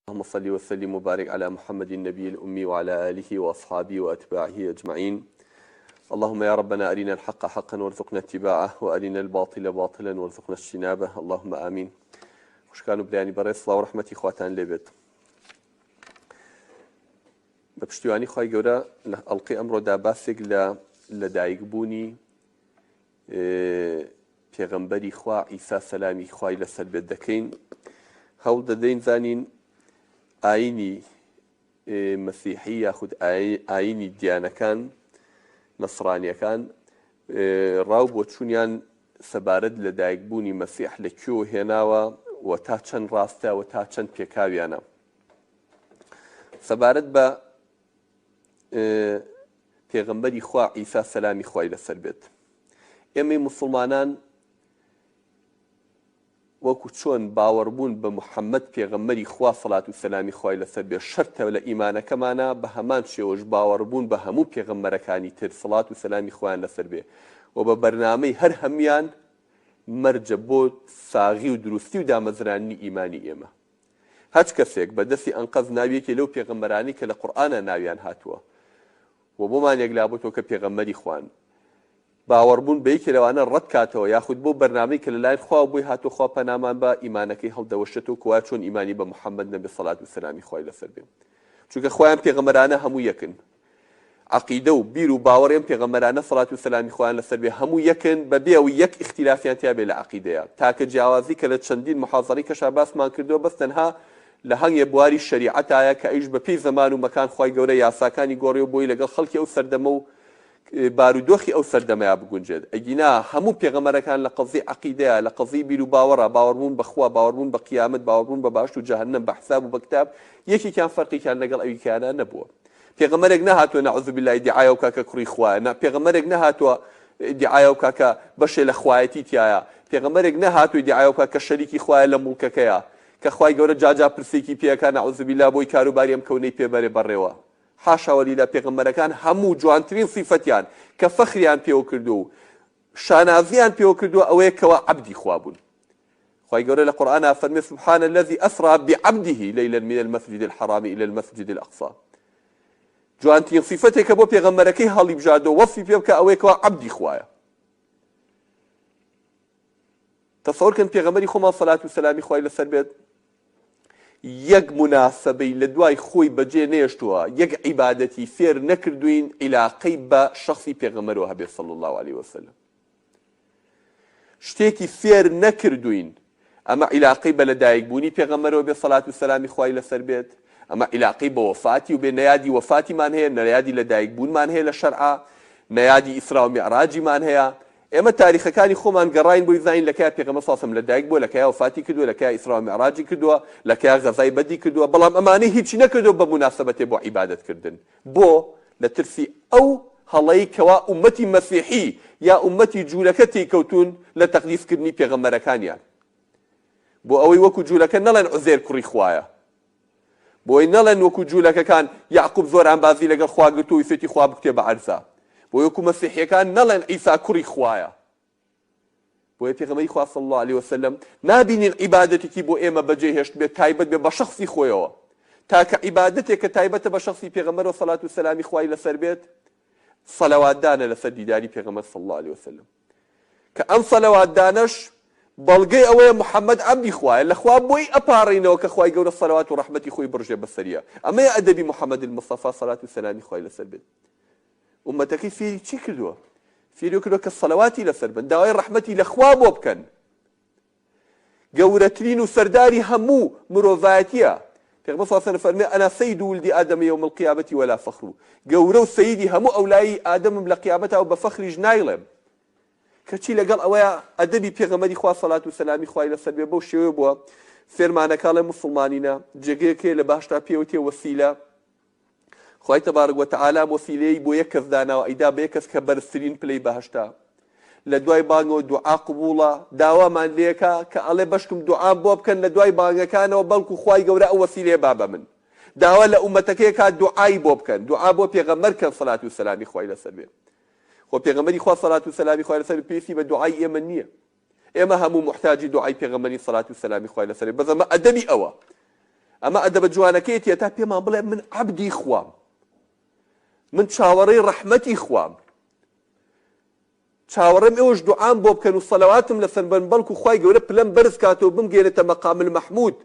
اللهم صل وسلم وبارك على محمد النبي الأمي وعلى آله وأصحابه وأتباعه أجمعين اللهم يا ربنا أرنا الحق حقا وارزقنا اتباعه وأرنا الباطل باطلا وارزقنا اجتنابه اللهم آمين خوشکان و برایانی بەڕێز سڵاو و ڕەحمەتی خواتان لێبێت بە پشتیوانی خوای گەورە لە ئەڵقەی ئەمڕۆدا باسێک لە لەدایکبوونی پێغەمبەری خوا عیسا سەلامی خوای لەسەر بێت دەکەین هەوڵ دەدەین زانین ئاینی مەسیحی یاخود ئاینی دیانەکان نەسرانیەکان ڕاو بۆچوونیان سەبارەت لە دایکبوونی مەسیح لە کوێوە هێناوە و تا چەند ڕاستە و تا چەند پێکاویانە سەبارەت بە پێغەمبەری خوا عیسا سەلامی خوای لەسەر بێت ئێمەی موسڵمانان وەکو چۆن باوەڕبوون بە محەممەد پێغەمبەری خوا سەلات و سەلامی خوای لەسەر بێ شەرتە لە ئیمانەکەمانە بە هەمان شێوەش باوەڕبوون بە هەموو پێغەمبەرەکانی تر سەلات و سەلامی خوایان لەسەر بێ و بە بەرنامەی هەر هەموویان مەرجە بۆ ساغی و دروستی و دامەزراندنی ئیمانی ئێمە. هەچ کەسێک بە دەستی ئەنقەست ناوی یەکێ لەو پێغەمبەرانەی کە لە قورئانا ناویان هاتووە و بۆمان یەکلابۆتەوە کە پێغەمبەری خوان، باوەڕبوون بە یەکێ لەوانە ڕەت کاتەوە یاخود بەو بەرنامەی کە لەلایەن خواوە بۆی هاتووە خوا پەنامان با ئیمانەکەی هەڵدەوەشێتەوە کەوا چۆن ئیمانی بە محمد نەبێ سەلات و سەلامی خوای لەسەر بێ چونکە خوایان پێغەمبەرانە هەموو یەکن عەقیدە و بیر و باوەڕی ئەم پێغەمبەرانە سەڵات و سەلامی خوایان لەسەر بێ هەموو یەکن بەبێ ئەوەی یەک ئیختیلافیان تیا بێ لە عەقیدەیا تاکە جیاوازی کە لە چەندین موحازەرەی کەشا باسمان کردووە بەس تەنها لە هەنگێ بواری شەریعەتایە کە ئەویش بە پێی زەمان و مەکان خوای گەورە یاساکانی گۆڕیوە بۆی لەگەڵ خەڵکی ئەو سەردەمە و بارودۆخی ئەو سەردەمەیا بگونجێت ئەگینا هەموو پێغەمبەرەکان لە قەزیەی عەقیدەیا لە قەزیەی بیر و باوەڕا باوەڕبوون بە خوا باوەڕبوون بە قیامەت باوەڕبوون بە بەهەشت و جەهەنەم بە حساب و بە کتاب یەکێکیان فەرقێکیان لەگەڵ ئەویکەیانا نەبووە پێغەمبەرێک نەهاتووە نعوذ باللە ئیدعای ئەو بکا کە کوڕی خوایە، نا پێغەمبەرێک نەهاتووە ئیدعای ئەو بکا کە بەشێ لە خوایەتی تیایە، پێغەمبەرێک نەهاتووە ئیدعای ئەو بکا کە شەریکی خوایە لە موڵکەکەیا، کە خوای گەورە جا جا پرسێکی پێ ئەکا نعوذ باللە بۆی کاروباری ئەم کەونەی پێ بەرێ بەڕێوە. حاشا وللە پێغەمبەرەکان هەموو جوانترین سیفەتیان کە فەخریان پێوە کردووە و شانازیان پێوە کردووە ئەوەیە کەوا عەبدی خوا بوون. خوای گەورە لە قورئانا فەرمی سبحان الذی اسری بعبده لیلا من المسجد الحرام الی المسجد الاقصی جوانترین صفەتێک کە بۆ پێغەمبەرەکەی هەڵیبژاردەوە وەصفی پێ بکە ئەوەیە کەوا عەبدی خوایە تەسەور کەن پێغەمبەری خۆمان سەلات و سەلامی خوای لەسەر بێت یەک موناسەبەی لە دوای خۆی بەجێ نێشتووە یەک عیبادەتی فێر نەکردوین عیلاقەی بە شەخسی پێغەمبەرەوە هەبێت صلی الله علیه وسلم شتێکی فێر نەکردووین ئەمە عیلاقەی بە لەدایک بوونی پێغەمبەرەوە بێ سەلات و سەلامی خوای لەسەر بێت ئەمە عیلاقەی بە وەفاتی و بێ نە یادی وەفاتیمان هەیە نە یادی لەدایک بوونمان هەیە لە شەرعا نە یادی ئیسرا و میعراجیمان هەیە ئێمە تاریخەکانی خۆمان گەڕاین بۆی زانین لە کیا پێغەمبەر صلی الله لەدایک بووە لە کیا وەفاتی کردووە لە کیا ئیسرا و میعراجی کردووە لە کیا غەزای بەدری کردووە بەڵام ئەمانەی هیچی نەکردووە بە موناسەبەتێ بۆ عیبادەت کردن بۆ؟ لە ترسی ئەو هەڵەی کەوا ئوممەتی مەسیحی یا ئوممەتی جوولەکە تێی کەوتوون لە تەقدیس کردنی پێغەمبەرەکانیان. بۆ ئەوەی وەکو جوولەکە نەڵێن عوزێر کوڕی خوایە. بۆی نەڵێن وەکو جوولەکەکان یەعقوب زۆرانبازی لەگەڵ خوا گرتووە ویستێتی خوا بکوتێ بە عەرزا. بۆی وەکو مەسیحیەکان نەڵێن عیسا کوڕی خوایە. بۆیە پێغەمبەری خوا صلی اللە علیە وسلم نابینین عیبادەتێکی بۆ ئێمە بەجێ هێشتبێت تایبەت بێ بە شەخسی خۆیەوە تاکە عیبادەتێک کە تایبەتە بە شەخسی پێغەمبەر و سەلات و سەلامی خوای لەسەر بێت سەلەواتدانە لەسەر دیداری پێغەمبەر صلی اللە علیە وسلم کە ئەم سەلەواتدانەش بەڵگەی ئەوەیە محەممەد عەبدی خوایە لە خوا بۆی ئەپاڕێینەوە کە خوای گەورە سەلەوات و ڕەحمەتی خۆی بڕژێ بەسەریا ئەمەیە ئەدەبی محەممەد المصطفی سەلات و سەلامی خوای لەسەر بێت ئوممەتەکەی فێری چی کردووە؟ فێری کردووە کە سەلەواتی لەسەر بن، داوای ڕەحمەتی لە خوا بۆ بکەن. گەورەترین و سەرداری هەموو مرۆڤایەتیە. پێغەمبەر صلی اللە علیه و سلم فەرمی انا سید ولد آدم یوم القیامە ولا فخر. گەورە و سەیدی هەموو ئەولای ئادەمم لە قیامەتا و بە فەخریش نایڵێم. کەچی لەگەڵ ئەوەیا ئەدەبی پێغەمبەری خوا سەلات و سەلامی خوای لەسەر بێ بەو شێوەیە بووە فێرمانەکا ئەڵێ موسڵمانینە جێگەیەک هەیە لە بەهەشتا پێوتێ وەسیلە خوای تبارک و تعالی ئەم وەسیلەیەی بۆ یەک کەس داناوە ئەیدا بە یەک کەس کە بەرزترین پلەی بەهەشتە لە دوای بانگەوە دوعا قبوڵە داوامان لێکا کە ئەڵێ بەشکم دوعام بۆ بکەن لە دوای بانگەکانەوە بەڵکو خوای گەورە ئەو وەسیلەیە با بە من داوا لە ئومەتەکەی کا دوعای بۆ بکەن دوعا بۆ پێغەمبەر کەن سەلات و سەلامی خوای لەسەر بێ خۆ پێغەمبەری خوا سەلات و سەلامی خوای لەسەر پێویستی بە دوعای ئێمە نییە ئێمە هەموو موحتاجی دوعای پێغەمبەرین سەلات و سەلامی خوای لەسەر بێ بەس ئەمە ئەدەبی ئەوە. ئەمە ئەدەبە جوانەکەیەتی هەتا پێمان بڵێ من عەبدی خوام، من چاوەڕێی ڕەحمەتی خوام، چاوەڕێم ئێوەش دوعام بۆ بکەن و سەلەواتم لەسەر بەن بەڵکو خوای گەورە پلەم بەرز کاتەوە بمگەیەنێتە مقام المحمود.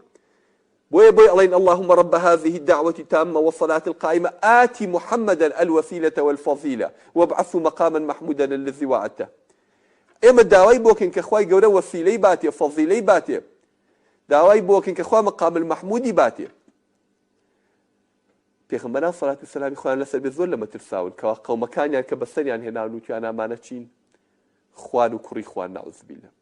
بۆیە بۆی ئەڵێین اللهم رب هذه الدعوة التامة والصلاة القائمة آت محمدا الوسیلة والفضیلە وابعثه مقاما محمودا الذی وعدته. ئێمە داوای بۆ کەین کە خوای گەورە وەسیلەی باتێ، فەزیلەی باتێ، داوای بۆ کەین کە خوا مقام المحمودی باتێ. پێغەمبەران سەلات و سەلامی خۆیان لەسەر بێت زۆر لەمە ترساون کەوا قەومەکانیان کە بەسەریان هێناون وتویان ئەمانە چین خوان و کوڕی خوان نعوذ بالله.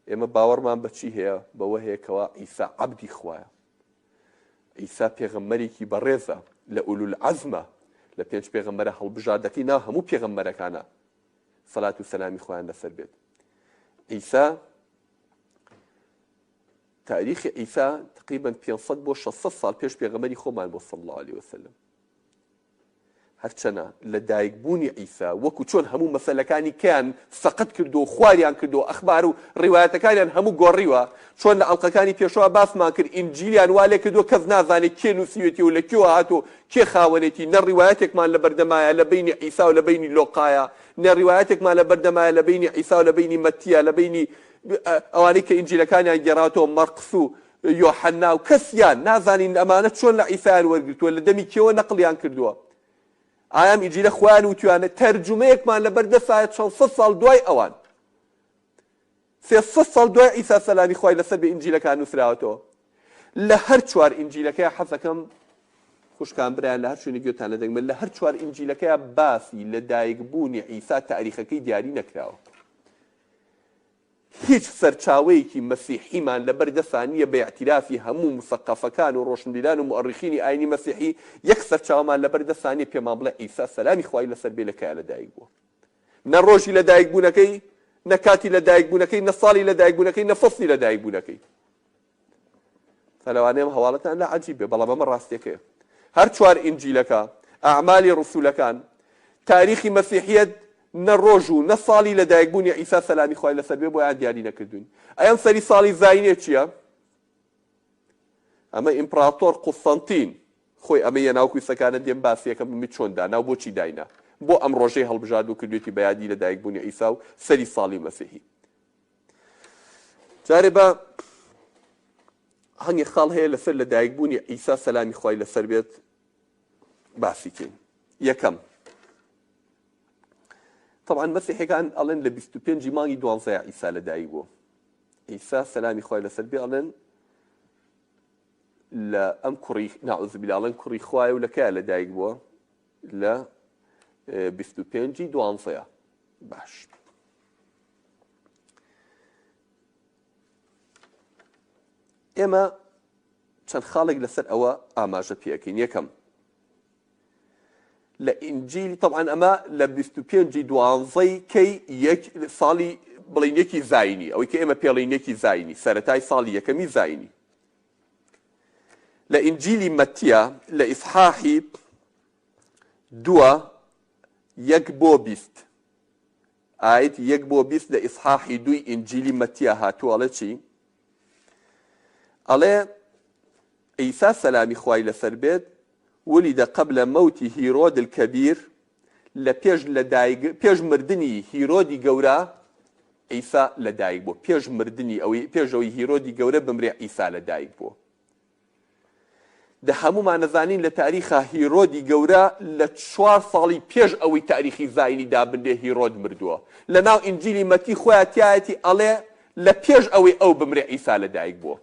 ئێمە باوەڕمان بە چی هەیە؟ بەوە هەیە کەوا عیسا عەبدی خوایە. عیسا پێغەمبەرێکی بەڕێزە، لە ئولولعەزمە، لە پێنج پێغەمبەرە هەڵبژاردەکەی ناو هەموو پێغەمبەرەکانە، سەلات و سەلامی خوایان لەسەر بێت. عیسا تاریخی عیسا تقریبا 500 بۆ 600 ساڵ پێش پێغەمبەری خۆمان بۆ صلی الله علیه وسلم. هەرچەنە لە دایک بوونی عیسا وەکو چۆن هەموو مەسەلەکانی کەیان سەقەت کردووە و خواریان کردووە ئەخبار و ڕیوایەتەکانیان هەموو گۆڕیوە چۆن لە ئەڵقەکانی پێشەوە باسمان کرد ئینجیلیان وا لێ کردووە کەس نازانێت کێ نووسیوێتی و لە کوێوە هاتووە و کێ خاوەنێتی نە ڕیوایەتێکمان لە بەردەمایە لە بەینی عیسا و لە بەینی لۆقایە نە ڕیوایەتێکمان لە بەردەمایە لە بەینی عیسا و لە بەینی مەتیە لە بەینی ئەوانەی کە ئینجیلەکانیان گێڕاوەتەوە مەرقس و یۆحەنا و کەسیان نازانین ئەمانە چۆن لە عیسایان وەرگرتووە لە دەمی کێوە نەقڵیان کردووە ئایا ئەم ئینجیلە خۆیان وتویانە تەرجومەیەکمان لەبەر دەستایە چەند سەد ساڵ دوای ئەوان 300 ساڵ دوای عیسا سەلامی خوای لەسەر بێ ئینجیلەکان نووسراوەتەوە لە هەر چوار ئینجیلەکەی حەزەکەم خوشکان برایان لە هەر شوێنێک گوێتان لە دەنگ من لە هەر چوار ئینجیلەکەی باسی لە دایک بوونی عیسا تاریخەکەی دیاری نەکراوە هیچ سەرچاوەیەکی مەسیحیمان لەبەر دەسا نییە بە ئیعتیرافی هەموو موسەقەفەکان و ڕۆشنبیران و موئەڕیخینی ئاینی مەسیحی یەک سەرچاوەمان لەبەر دەسا نییە پێمان بڵێ عیسا سەلامی خوای لەسەر بێ لە کایا لەدایک بووە نە ڕۆژی لەدایک بوونەکەی نە کاتی لەدایک بوونەکەی نە ساڵی لەدایک بوونەکەی نە فەسڵی لەدایک بوونەکەی. تا لەوانەیە ئەم هەواڵەتان لا عەجیب بێ بەڵام ئەمە ڕاستیەکەیە. هەر چوار ئینجیلەکە، ئەعمالی ڕسولەکان، تاریخی مەسیحیەت نە ڕۆژ و نە ساڵی لەدایکبوونی عیسا سەلامی خوای لەسەر بێ بۆیان دیاری نەکردووین. ئەی ئەم سەری ساڵی زاینێ چییە؟ ئەمە ئیمپڕاتۆر قوستەنتین خۆی ئەمە یە ناو کویسەکانە دێم باسیەکەم بمی چۆن دانا و بۆچی داینا بۆ ئەم ڕۆژەی هەڵبژارد و کردوێتی بە یادی لەدایکبوونی عیسا و سەری ساڵی مەسیحی. جارێ با هەنگێ خاڵ هەیە لەسەر لە دایکبوونی عیسا سەلامی خوای لەسەر بێت باسی کەین. یەکەم، طبعا مەسیحەکان ئەڵێن لە 25 مانگی دوانزەیە عیسا لە دایک بوو. عیسا سەلامی خوای لەسەر بێ ئەڵێن لە ئەم کوڕی ناعوذ بالله ئەڵێن کوڕی خوایە و لە کایە لە دایک بووە لە 25 دوانزەیە. باش ئێمە چەند خاڵێک لەسەر ئەوە ئاماژە پێەکەین. یەکەم، لە ئینجیل طبعا ئەمە لە 25 دوانزەی کەی یەک ساڵی بڵین یەکی زینی، ئەوەی کە ئێمە پێڵین یەکی زینی، سەرەتای ساڵی یەکەمی زینی. لە ئینجیلی مەتیا لە ئیسحاحی دووە یەک بۆ 20 ئایەتی یەک بۆ 20 لە ئیسحاحی دووی ئینجیلی مەتیا هاتووە ئەڵێ چی؟ ئەڵێ عیسا سەلامی خوای لەسەر بێت ولد قبل موت هیرۆد الکبیر لە پێش لە دایک پێش مردنی هیرۆدی گەورە عیسا لە دایک بوو. پێش مردنی ئەوی پێش ئەوی هیرۆدی گەورە بمرێ عیسا لە دایک بوو. دە هەموومان ئەزانین لە تاریخا هیرۆدی گەورە لە چوار ساڵی پێش ئەوەی تاریخی زاینی دابنرێ هیرۆد مردووە. لە ناو ئینجیلی مەتی خۆیا تیایەتی ئەڵێ لە پێش ئەوەی ئەو بمرێ عیسا لە دایک بووە.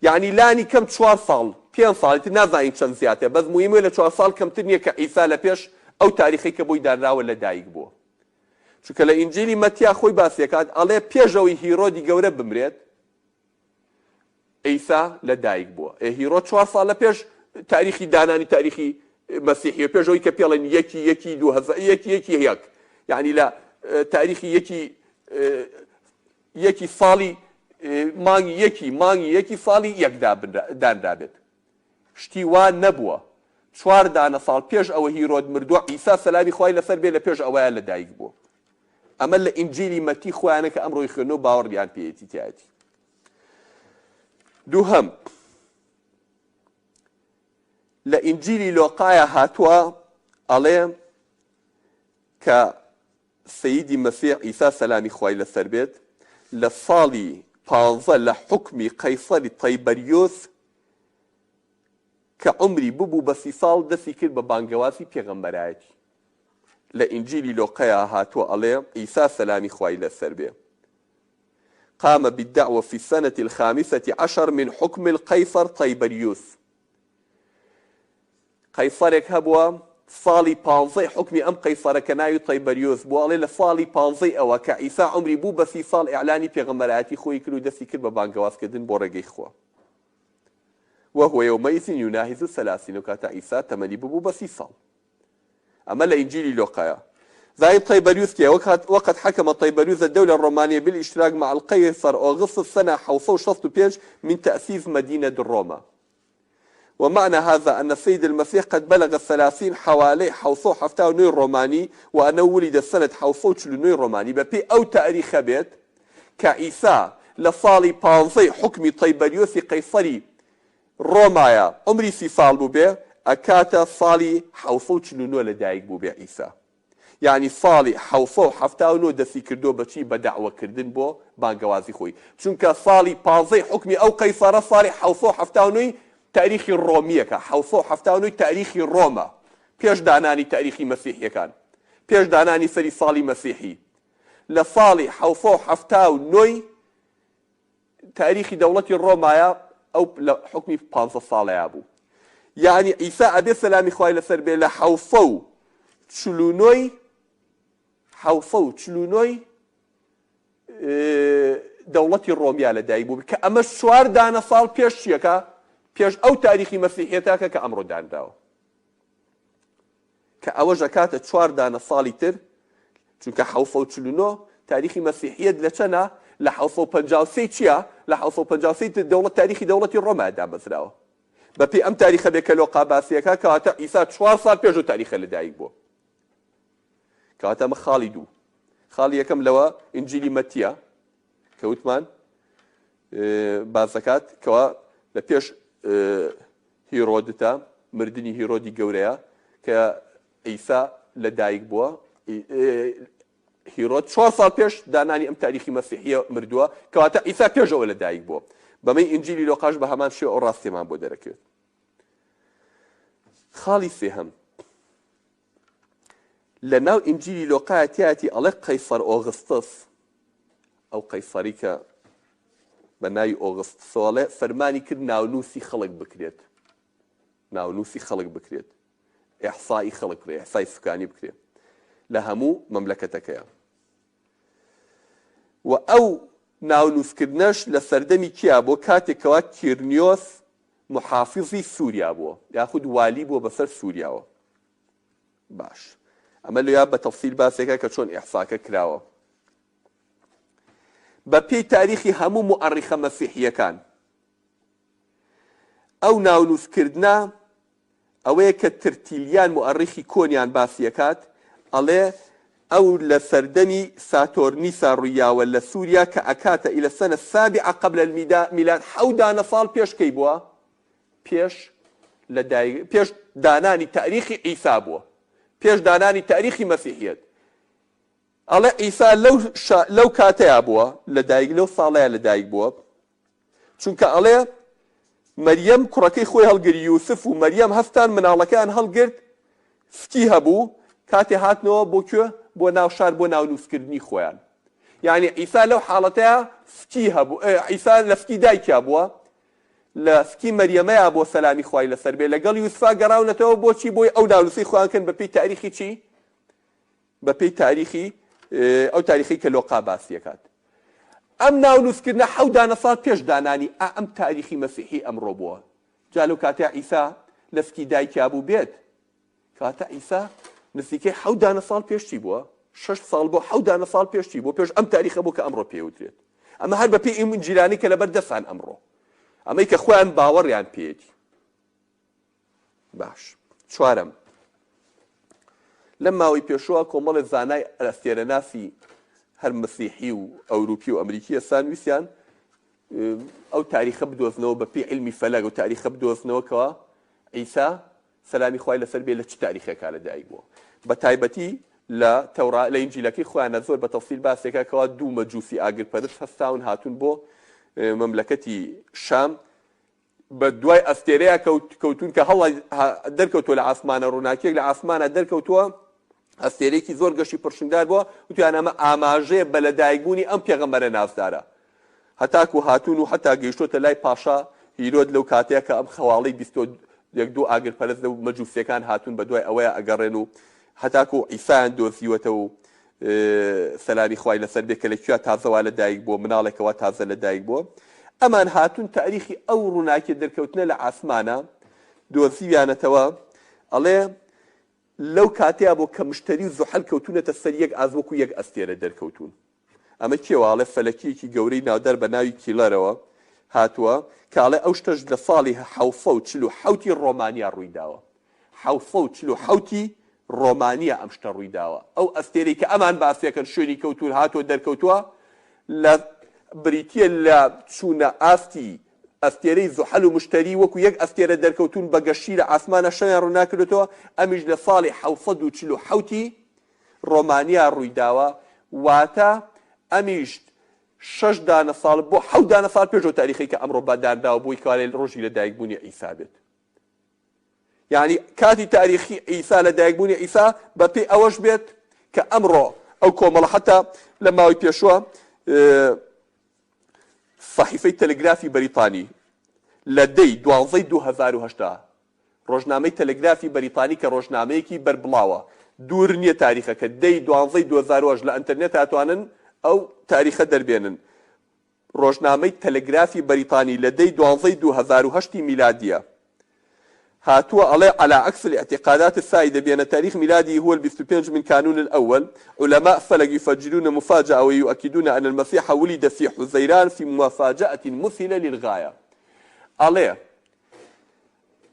یەعنی لانی کەم چوار ساڵ پێنج ساڵ ئیتر نازانین چەند زیاتر بەس موهیمە لە چوار ساڵ کەمتر نییە کە عیسا لە پێش ئەو تاریخەی کە بۆی دانراوە لە دایک بووە. چونکە لە ئینجیلی مەتیا خۆی باسی ئەکات ئەڵێ پێش ئەوەی هیرۆدی گەورە بمرێت عیسا لە دایک بووە. ئێ هیرۆد چوار ساڵ لە پێش تاریخی دانانی تاریخی مەسیحیە، پێش ئەوەی کە پێڵێن یەکی یەکی دوو هەزار یەکی یەکی یەک، یعنی لە تاریخی یەکی یەکی ساڵی مانگی یەکی مانگی یەکی ساڵی یەک دانرابێت. شتی وا نەبووە. چوار دانە ساڵ پێش ئەوە هیرۆد مردووە، عیسا سەلامی خوای لەسەر بێ لە پێش ئەوەیا لە دایک بووە. ئەمە لە ئینجیلی مەتی خۆیانە کە ئەمڕۆی خوێندنەوە باوەڕیان پێیەتی تیایەتی. دووهەم. لە ئینجیلی لۆقایا هاتووە ئەڵێ کە سەیدی مەسیح عیسا سەلامی خوای لەسەر بێت لە ساڵی پانزە لە حوکمی قەیسەری تەیبەریۆس کە عومری ببوو بە سی ساڵ دەستی کرد بە بانگەوازی پێغەمبەرایەتی. لە ئینجیلی لۆقەیا هاتووە ئەڵێ عیسا سەلامی خوای لەسەر بێ قام بالدعوە فی السنە الخامسە عشر من حکم القیصر طیبریوس قەیسەرێک هەبووە ساڵی پانزەی حوکمی ئەم قەیسەرە کە ناوی طیبریوس بووە ئەڵێ لە ساڵی پانزەی ئەوە کە عیسا عومری بوو بە سی ساڵ ئیعلانی پێغەمبەرایەتی خۆی کرد و دەستی کرد بە بانگەوازکردن بۆ ڕێگەی خوا وهو یومئذ یناهز الثلاثین ئەو کاتە عیسا تەمەنی ببوو بە سی ساڵ. ئەمە لە ئینجیلی لۆقایە. زانیم طیبریوس کێیە؟ وقد حکم طیبریوس الدولە الرۆمانیە بالاشتراک مع القیصر اوغسطس سنە 765 من تأسیس مدینە رۆما ومعنی هذا ان السید المسیح قد بلغ الثلاثین حوالی 779 ڕۆمانی وانه ولد سنە 749 ڕۆمانی بەپێی ئەو تاریخە بێت کە عیسا لە ساڵی پانزەی حوکمی طیبریۆسی قەیسەری ڕۆمایە عومری سی ساڵ بووبێ ئەکاتە ساڵی 749 لە دایک بووبێ عیسا یانی ساڵی 779 دەستی کردووە بە چی بە دەعوە کردن بۆ بانگەوازی خۆی چونکە ساڵی پانزەی حوکمی ئەو قەیسەرە ساڵی 779 ی تاریخی ڕۆمیەکە 779 ی تاریخی ڕۆمە پێش دانانی تاریخی مەسیحیەکان پێش دانانی سەری ساڵی مەسیحی لە ساڵی 779 ی تاریخی دەوڵەتی ڕۆمایە ئەو لە حوکمی پانزە ساڵەیا بوو یانی عیسا ئەبێ سەلامی خوای لەسەر بێ لە حەوسە و چلونۆی حەوسە و چلونۆی دەوڵەتی ڕۆمیا لە دایک بوو کە ئەمە چوار دانە ساڵ پێش چیەکە پێش ئەو تاریخی مەسیحیەتاکە کە ئەمڕۆ دانراوە کە ئەوەش ئەکاتە چوار دانە ساڵی تر، چونکە 749 تاریخی مەسیحیەت لە چەنە؟ لە 753 چیە؟ لە 753 دەوڵەت تاریخی دەوڵەتی ڕۆما دامەزراوە. بە پێی ئەم تاریخە بێ کە لۆقا باسیەکا کەواتە عیسا چوار ساڵ پێش ئەو تاریخە لە دایک بووە. کەواتە ئەمە خاڵی دوو. خاڵی یەکەم لەوە ئینجیلی مەتیە کە وتمان باس دەکات کەوا لە پێش هیرۆدتە، مردنی هیرۆدی گەورەیە کە عیسا لە دایک بووە. هیرۆد چوار ساڵ پێش دانانی ئەم تاریخی مەسیحیە مردووە، کەواتە عیسا پێش ئەوە لە دایک بووە. بەمەی ئینجیلی لۆقاش بە هەمان شێوە ئەو ڕاستیەمان بۆ دەرەکەوێت. خاڵی سێهەم لە ناو ئینجیلی لۆقایا تیایەتی ئەڵێ قەیسەر ئۆغستس ئەو قەیسەری کە بە ناوی ئۆغستسەوە ئەڵێ فەرمانی کرد ناونووسی خەڵک بکرێت ناونووسی خەڵک بکرێت ئیحسائی خەڵک بکرێت ئیحسای سوکانی بکرێت لە هەموو مەملەکەتەکەیە و ئەو ناونووسکردنەش لە سەردەمی کیا بۆ کاتێک کەوا کیرنیۆس محافزی سووریا بووە یاخود والی بووە بەسەر سووریاوە باش ئەمە لۆیا بە تەفسیل باسێکە کە چۆن ئیحساکە کراوە بە پێی تاریخی هەموو موئەڕیخە مەسیحییەکان ئەو ناونووسکردنە ئەوەیە کە ترتیلیان موئەڕیخی کۆنیان باسیەکات ئەڵێ ئەو لە سەردەمی ساتۆرنیسا ڕوویاوە لە سووریا کە ئەکاتە الى السنە السابعە قبل المیلاد حەو دانە ساڵ پێش کەی بووە پێش لە دایک پێش دانانی تاریخی عیسا بووە پێش دانانی تاریخی مەسیحیەت ئەڵێ عیسا لەو شا لەو کاتەیا بووە لە دایک لەو ساڵەیا لە دایک بووە چونکە ئەڵێ مەریەم کوڕەکەی خۆی هەڵگری یوسف و مەریەم هەستان مناڵەکەیان هەڵگرت سکی هەبوو کاتێ هاتنەوە بۆ کوێ بۆ ناو شار بۆ ناونووسکردنی خۆیان یعنی عیسا لەو حاڵەتەیە سکی هەبوو عیسا لە سکی دایکیا بووە لە سکی مەریەمەیا بۆ سەلامی خوای لەسەر بێ لەگەڵ یوسفا گەڕاونەتەوە بۆچی بۆی ئەو ناونووسەی خۆیان کەن بەپێی تاریخی چی بە پێی تاریخی ئەو تاریخەی کە لۆقا باسی ئەکات. ئەم ناونووسکردنە حەو دانە ساڵ پێش دانانی ئا ئەم تاریخی مەسیحی ئەمڕۆ بووە. جا لەو کاتەیا عیسا لە سکی دایکیا بوو بێت. کەواتە عیسا نزیکەی حەو دانە ساڵ پێش چی بووە؟ شەش ساڵ بۆ حەو دانە ساڵ پێش چی بووە؟ پێش ئەم تاریخە بوو کە ئەمڕۆ پێی وترێت. ئەمە هەر بە پێی ئەم ئینجیلانەی کە لەبەر دەستان ئەمڕۆ. ئەمەی کە خۆیان باوەڕیان پێیەتی. باش چوارەم لەم ماوەی پێشووە کۆمەڵێ زانای ئەستێرەناسی هەر مەسیحی و ئەوروپی و ئەمریکی ئێستان ویستیان ئەو تاریخە بدۆزنەوە بە پێی علمی فەلەک و تاریخە بدۆزنەوە کەوا عیسا. سەلامی خوای لەسەر بێ لە چ تاریخێکا لە دایک بووە بە تایبەتی لە تەورا لە ئینجیلەکەی خۆیانە زۆر بە تەفسیل باسێکە کەوا دوو مەجوسی ئاگرپەرست هەستاون هاتوون بۆ مەملەکەتی شام بە دوای ئەستێرەیە کەوتوون کە هەڵ دەرکەوتووە لە ئاسمانە ڕووناکیەک لە ئاسمانە دەرکەوتووە ئەستێرەیەکی زۆر گەشی پرشنگدار بووە وتیان ئەمە ئاماژەیە بە لەدایکبوونی ئەم پێغەمبەرە نازدارە هەتاکو هاتوون و حەتا گەیشتۆتە لای پاشا هیرۆد لەو کاتەیە کە ئەم خەواڵەی بیستۆ یەک دوو ئاگرپەرست لەو مەجوسیەکان هاتوون بە دوای ئەوەیا ئەگەڕێن و هەتاکو عیسایان دۆزیوەتە و سەلامی خوای لەسەر بێ کە لە کوێ تازە وا لە دایک بووە مناڵێکە وا تازە لە دایک بووە ئەمان هاتوون تاریخی ئەو ڕووناکیە دەرکەوتنە لە عاسمانە دۆزیویانەتەوە ئەڵێ لەو کاتەیا بۆ کە مشتەری و زوحەل کەوتوونەتە سەر یەک ئاست وەکو یەک ئەستێرە دەرکەوتوون ئەمە کێوە ئەڵێ فەلەکییەکی گەورەی ناودار بە ناوی کیلەرەوە هاتووە کە ئەڵێ ئەو شتەش لە ساڵی 747 ی ڕۆمانیا ڕووی داوە. 747 ی ڕۆمانیا ئەم شتە ڕووی داوە. ئەو ئەستێرەی کە ئەمان باسیەکەن شوێنی کەوتوون هاتووە دەرکەوتووە لە بریتییە لە چوونە ئاستی ئەستێرەی زوحەل و مشتەری وەکو یەک ئەستێرە دەرکەوتوون بە گەشی لە عاسمانە شەویان ڕووناکردۆتەوە ئەمیش لە ساڵی 747 ی ڕۆمانیا ڕوویداوە، واتە ئەمیش شەش دانە ساڵ بۆ حەوت دانە ساڵ پێش ئەو تاریخەی کە ئەمڕۆ بە دانراوە بۆی کەوا ڕۆژی لەدایکبوونی عیسا بێت. یعنی کاتی تاریخی عیسا لەدایکبوونی عیسا بەپێی ئەوەش بێت کە ئەمڕۆ ئەو کۆمەڵە حتا لە ماوەی پێشوە سەحیفەی تەلگرافی بەریتانی لە دەی دوانزەی 2010 ڕۆژنامەی تەلەگرافی بەریتانی کە ڕۆژنامەیەکی بەربڵاوە، دوور نییە تاریخەکە، دە ی دوانزەی 2008 لە ئەنتەرنێت ئەتوانن ئەو تاریخە دەربێنن. ڕۆژنامەی تەلەگرافی بەریتانی لە دە ی دوانزەی 2008 ی میلادییە هاتووە ئەڵێ علی عکس الاعتقادات السائدە بان تاریخ میلاده هو البیست و پێنج من کانون الاول علماء فلک یفجرون مفاجاە و یؤکدون ان المسیح ولد فی حزیران فی مفاجاە مذهلە للغایە ئەڵێ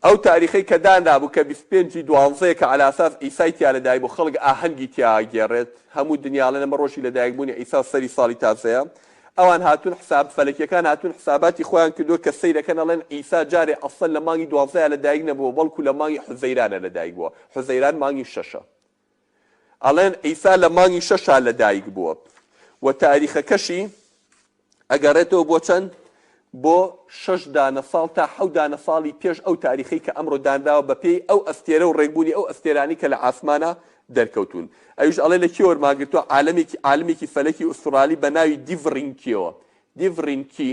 ئەو تاریخەی کە دانرابوو کە 25 ی دوانزەیە کە عەلاساس عیسای تیا لەدایک بوو خەڵک ئاهەنگی تیا ئەگێڕێت هەموو دنیا ئەڵێن ئەمە ڕۆژی لەدایکبوونی عیسا و سەری ساڵی تازەیە ئەوان هاتوون حساب فەلەکیەکان هاتوون حساباتی خۆیان کردووە کە سەیرەکەن ئەڵێن عیسا جارێ ئەسڵەن لە مانگی دوانزەیا لەدایک نەبووە بەڵکو لە مانگی حوزەیرانە لەدایک بووە حوزەیران مانگی شەشە ئەڵێن عیسا لە مانگی شەشا لەدایک بووە و تاریخەکەشی ئەگەڕێتەوە بۆ چەند؟ بۆ شەش دانە ساڵ تا حەوت دانە ساڵی پێش ئەو تاریخەی کە ئەمڕۆ دانراوە بەپێی ئەو ئەستێرە و ڕێکبوونی ئەو ئەستێرانەی کە لە عاسمانا دەرکەوتوون. ئەویش ئەڵێ لە کێ وەرمان گرتووە؟ عالەمێکی عالمێکی فەلەکی ئوستڕالی بە ناوی دیڤ ڕینکیەوە. دیڤ ڕینکی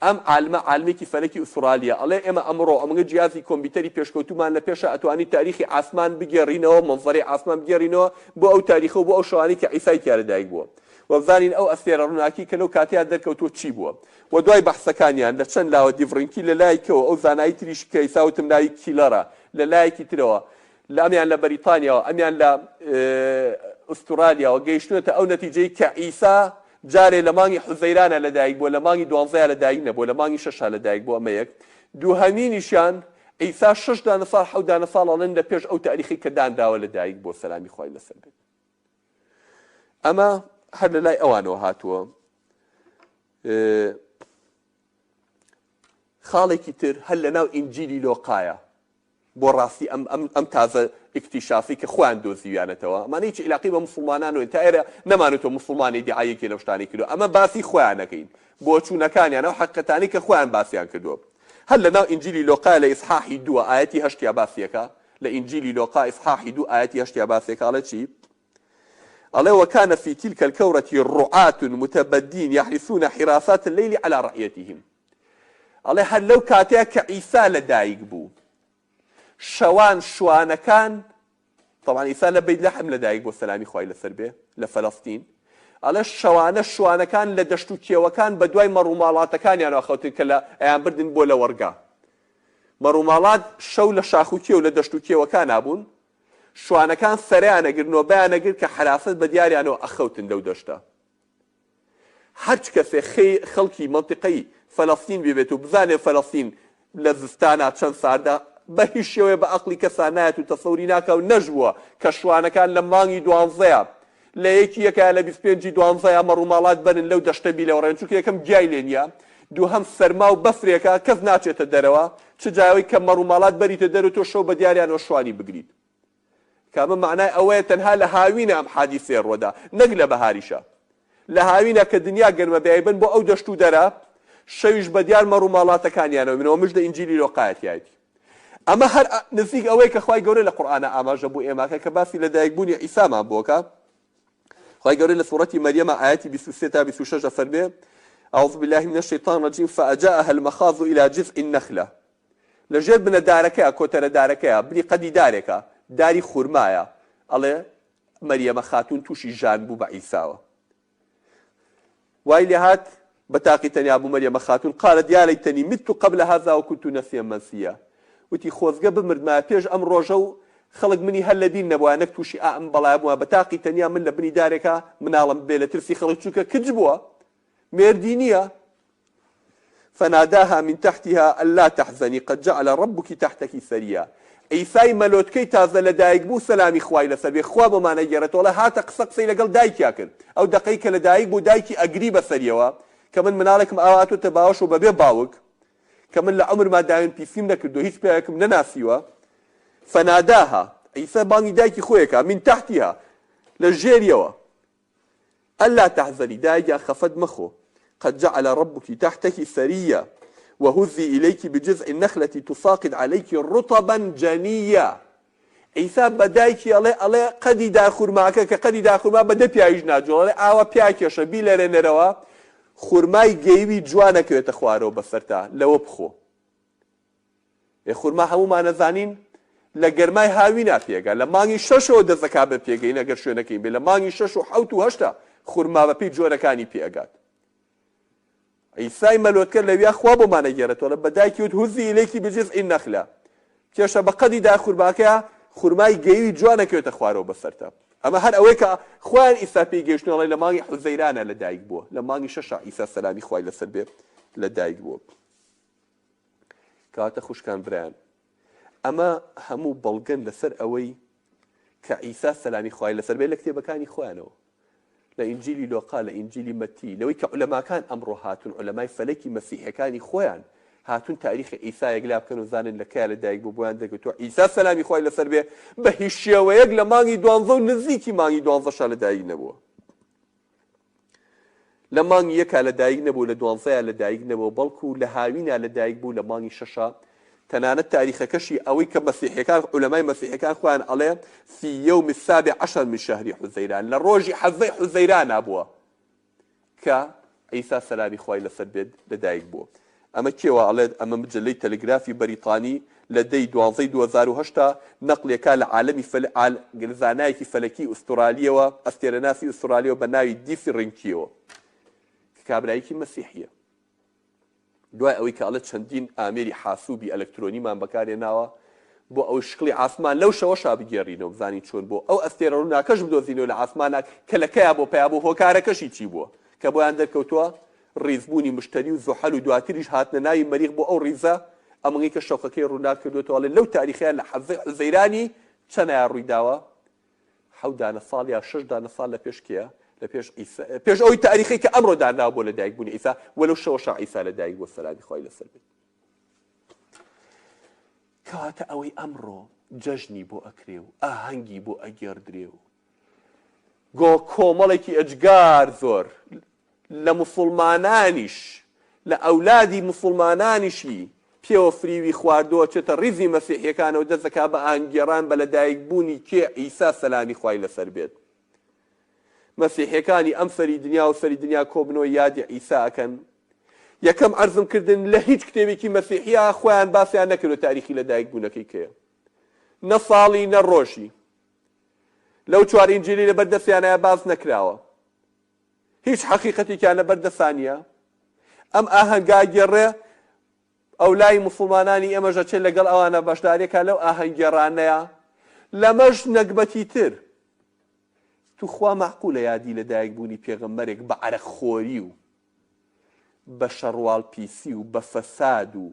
ئەم عالمە عالمێکی فەلەکی ئوستڕالیە ئەڵێ ئێمە ئەمڕۆ ئەمگە جیازی کۆمبیوتەری پێشکەوتوومان لە پێشە ئەتوانین تاریخی عاسمان بگێڕینەوە مەنزەرەی عاسمان بگێڕینەوە بۆ ئەو تاریخە و بۆ ئەو شەوانەی کە عیسای تیا لەدایک بووە. و بزانین ئەو ئەستێرە ڕووناکی کە لەو کاتەیا دەرکەوتووە چی بووە و دوای بەحسەکانیان لە چەند لاوە دیڤڕینکی لە لایکەوە ئەو زانایی تریش کە ئیسا وتم ناوی کیلەرە لە لایەکی ترەوە لە ئەمیان لە بەریتانیاوە ئەمیان لە ئوستورالیاوە گەیشتوونەتە ئەو نەتیجەی کە عیسا جارێ لە مانگی حوزەیرانە لەدایک بووە لە مانگی دوانزەیا لەدایک نەبووە لە مانگی شەشا لەدایک بووە ئەمە یەک دووهەمینیشیان عیسا شەش دانە ساڵ حەوت دانە ساڵ ئەڵێن لە پێش ئەو تاریخەی کە دانراوە لەدایک بووە سەلامی خوای لەسەر بێت. ئەمە هەر لە لای ئەوانەوە هاتووە. خاڵێکی تر هەر لە ناو ئینجیلی لۆقایە بۆ ڕاستی ئەم ئەم ئەم تازە ئیکتیشافی کە خۆیان دۆزیویانەتەوە ئەمانە هیچ عیلاقی بە موسڵمانانەوە تا ئێرە نەمانوتەوە موسڵمان ئیدعای یەکێ لەو شتانەی کردووە ئەمە باسی خۆیانەکەین بۆچوونەکانیان ئەو حەقیقەتانەی کە خۆیان باسیان کردووە هەر لە ناو ئینجیلی لۆقا لە ئیسحاحی دووە ئایەتی هەشتیا باسیەکە لە ئینجیلی لۆقا ئیسحاحی دوو ئایەتی هەشتیا باسێکە ئەڵێ چی؟ ئەڵێ وکان فی تلک الکورة رعاة متبدین یحرسون حراسات اللیل علی رعیتهم ئەڵێ هەر لەو کاتەیە کە عیسا لە دایک بوو شەوان شوانەکان طبعا عیسا لە بەیت لەحم لە دایک بۆ سەلامی خوای لەسەر بێ لە فەلەستین ئەڵێ شەوانە شوانەکان لە دەشت و کێوەکان بە دوای مەڕوماڵاتەکانیانەوە خەوتن کە لە ئەیان بردن بۆ لەوەڕگا مەڕوماڵات شەو لە شاخ و کێو لە دەشت و کێوەکانا بوون، شوانەکان سەرەیان ئەگرت نۆبەیان ئەگرت کە حەراسەت بە دیاریانەوە ئەخەوتن لەو دەشتە. هەرچ کەسێ خێ خەڵکی مەنتیقەی فەلەستین ببێت و بزانێ فەلەستین لە زستانا چەند ساردە، بە هیچ شێوەیە بە ئەقڵی کەسا نایەت و تەسەوری ناکا و نەشبووە کە شوانەکان لە مانگی دوانزەیا لە یەکی یەکا یا لە 25 ی دوانزەیا مەڕوماڵات بەرن لەو دەشتە بیلەوەڕێن چونکە یەکەم گیای لێ نییە. دووهەم سەرما و بەفرێکە کەس ناچێتە دەرەوە، چ جایەوەی کە مەڕوماڵات بەریتە دەر و تۆ شەو بە دیاریانەوە شوانی بگریت. کە ئەمە مەعنای ئەوەیە تەنها لە هاوینە ئەم حادیسەیە ڕوەدا نەک لە بەهاریشا. لە هاوینە کە دنیا گەرمە بەیبن بۆ ئەو دەشت و دەرە، شەویش بە دیار مەڕوماڵاتەکانیانەوە بن، ئەمەش لە ئینجیلی لۆقایە تیایەتی. ئەمە هەر نزیک ئەوەیە کە خوای گەورە لە قورئانا ئاماژە بۆ ئێمە کە کە باسی لەدایک بوونی عیسامان بۆ کە خوای گەورە لە سوڕەتی مەریەمە ئایەتی 23 تا 26 دەفەرمێ أعوذ بالله من الشیطان الرجیم فأجاءها المخاض إلى جذع النخلة لە ژێر بنە دارەکەیا کۆتەرە دارەکەیا بنی قەدی دارێکە داری خورمایە ئەڵێ مەریەمە خاتوون تووشی ژان بوو بە عیساوە وای لێهات بە تاقی تەنیا بوو مەریەمە خاتوون قالت یا لیتنی مت قبل هذا وكنت نسیا منسیا وتی خۆزگە بمردمایە پێش ئەم ڕۆژە و خەڵک منی هەر لەبیر نەبوایە نەک تووشی ئا ئەم بەڵایە بوومە بە تاقی تەنیا من لە بنی دارێکا مناڵم ببێ لە ترسی خەڵک چونکە کچ بووە مێردی نییە فناداها من تحتها الا تحزنی قد جعل ربک تحتک سریا عیسای مەلۆتکەی تازە لەدایک بوو سەلامی خوای لەسەر بێ خوا بۆمان ئەگێڕێتەوە ئەڵێ هاتە قسە قسەی لەگەڵ دایکیا کرد ئەو دەقەی کە لەدایک بوو دایکی ئەگری بەسەریەوە کە من مناڵێکم ئاوا هاتۆتە باوەش و بەبێ باوک کە من لە عومرما داوێن پیسیم نەکردووە هیچ پیاوێکم نەناسیوە فناداها عیسا بانگی دایکی خۆیەکا من تحتها لە ژێریەوە الا تحزنی دایە گیان خەفەت مەخۆ قد جعل ربک تحتک سریا وهزی الیک بجذع النخلە تساقط علیک رطبا جنیا عیسا بە دایکی ئەڵێ ئەڵێ قەدی دارخورماکە کە قەدی دارخورما بە دە پیاویش ناجوڵێ ئەڵێ ئاوا پیاکێشە بیلەرێنەرەوە خورمای گەیوی جوان ئەکەوێتە خوارەوە بەسەرتا لەوە بخۆ. ئێ خورما هەموومان ئەزانین لە گەرمای هاوینا پێگا لە مانگی شەشەوە دەست دەکات بە پێگەین ئەگەر شوێنەکەی بێ لە مانگی شەش و حەوت و هەشتا خورما بە پێی جۆرەکانی پێ ئەگات. عیسای مەلۆتکە لەویا خوا بۆمان ئەگێڕێتەوە بە دایکی وت هزی الیکی بجذع النخلە کێشە بە قەدی دار خورماکەیا خورمای گەیوی جوان ئەکەوێتە خوارەوە بەسەرتا ئەمە هەر ئەوەیە کە خۆیان ئیسا پێی گەیشتن ئەڵێ لە مانگی حوزەیرانە لە دایک بووە لە مانگی شەشا عیسا سەلامی خوای لەسەر بێ لە دایک بووە. کەواتە خوشکان برایان ئەمە هەموو بەڵگەن لەسەر ئەوەی کە عیسا سەلامی خوای لەسەر بێت لە کتێبەکانی خۆیانەوە لە ئینجیلی لۆقا لە ئینجیلی مەتی لەوەی کە عولەماکان ئەمڕۆ هاتون عولەمای فەلەکی مەسیحەکانی خۆیان هاتون تاریخ عیسا یەکلا بکەن و زانن لە کیا لە دایک بوو بۆیان دەرکەوتووە عیسا سەلامی خوای لەسەر بێ بە هیچ شێوەیەک لە مانگی دوانزە و نزیکی مانگی دوانزەشا لە دایک نەبووە. لە مانگی یەکا لە دایک نەبوو، لە دوانزەیا لە دایک نەبووە، بەڵکو لە هاوینا لە دایک بوو لە مانگی شەشا، تەنانەت تاریخەکەشی ئەوەی کە مەسیحیەکان عولەمای مەسیحیەکان خۆیان ئەڵێ فی یوم السابع عشر من شهر حزیران لە ڕۆژی حەڤدەی حوزەیرانا بووە کە عیسا سەلامی خوای لەسەر بێت لە دایک بووە. ئەمە کێ وا ئەڵێت؟ ئەمە مجەلەی تەلگرافی بەریتانی لە دە ی دوانزەی 2008 نەقلێکا لە عالەمی فەل عال زانایەکی فەلەکی ئوستورالیەوە ئەستێرەناسی ئوستورالیەوە بە ناوی دیسی ڕینکیەوە کە کابرایەکی مەسیحیە دوای ئەوەی کە ئەڵێت چەندین ئامێری حاسوبی ئەلکترۆنیمان بەکارهێناوە بۆ ئەوەی شکڵی عاسمان لەو شەوەشا بگێڕینەوە بزانین چۆن بۆ ئەو ئەستێرە ڕووناکەش بدۆزینەوە لە عاسمانا کە لە کەیا بۆ پەیا بوو هۆکارەکەشی چی بووە کە بۆیان دەرکەوتووە ڕیزبوونی مشتەری و زوحەل و دواتریش هاتنە ناوی مەریخ بۆ ئەو ڕیزە ئەمەی کە شەوقەکەی ڕووناک کردووەتەوە ئەڵێ لەو تاریخەیا لە حەڤدەی حوزەیرانی چەنایا ڕووی داوە؟ حەوت دانە ساڵ یا شەش دانە ساڵ لە پێش کێیە؟ لە پێش عیسا پێش ئەوی تاریخەی کە ئەمڕۆ دانراوە بۆ لەدایک بوونی عیسا و لەو شەوەشا عیسا لەدایک بووە سەلامی خوای لەسەر بێت. کەواتە ئەوەی ئەمڕۆ جەژنی بۆ ئەکرێ و ئاهەنگی بۆ ئەگێڕدرێ و گۆ کۆمەڵێکی ئەجگار زۆر لە موسوڵمانانیش لە ئەولادی موسوڵمانانیشی پێوە فریوی خواردووە چێتە ڕیزی مەسیحیەکانەوە دەست دەکا بە ئاهەنگگێڕان بە لەدایک بوونی کێ عیسا سەلامی خوای لەسەر بێت مەسیحیەکانی ئەم سەری دنیا و سەری دنیا کۆبنەوە یادی عیسا ئەکەن یەکەم عەرزم کردن لە هیچ کتێبێکی مەسیحیا خۆیان باسیان نەکردوە تاریخی لەدایک بوونەکەی کەیە نە ساڵی نە ڕۆژی لەو چوار ئینجیلی لەبەر دەستیانایە باس نەکراوە هیچ حەقیقەتێکیان لەبەر دەسا نییە ئەم ئاهەنگە ئەگێڕێ ئەولای موسڵمانانی ئێمەش ئەچێت لەگەڵ ئەوانە بەشداریەکا لەو ئاهەنگگێڕانەیا لەمەش نەگبەتی تر توخوا مەعقولە یادی لەدایک بوونی پێغەمبەرێک بە عەرەق خۆری و بە شەڕواڵ پیسی و بە فەساد و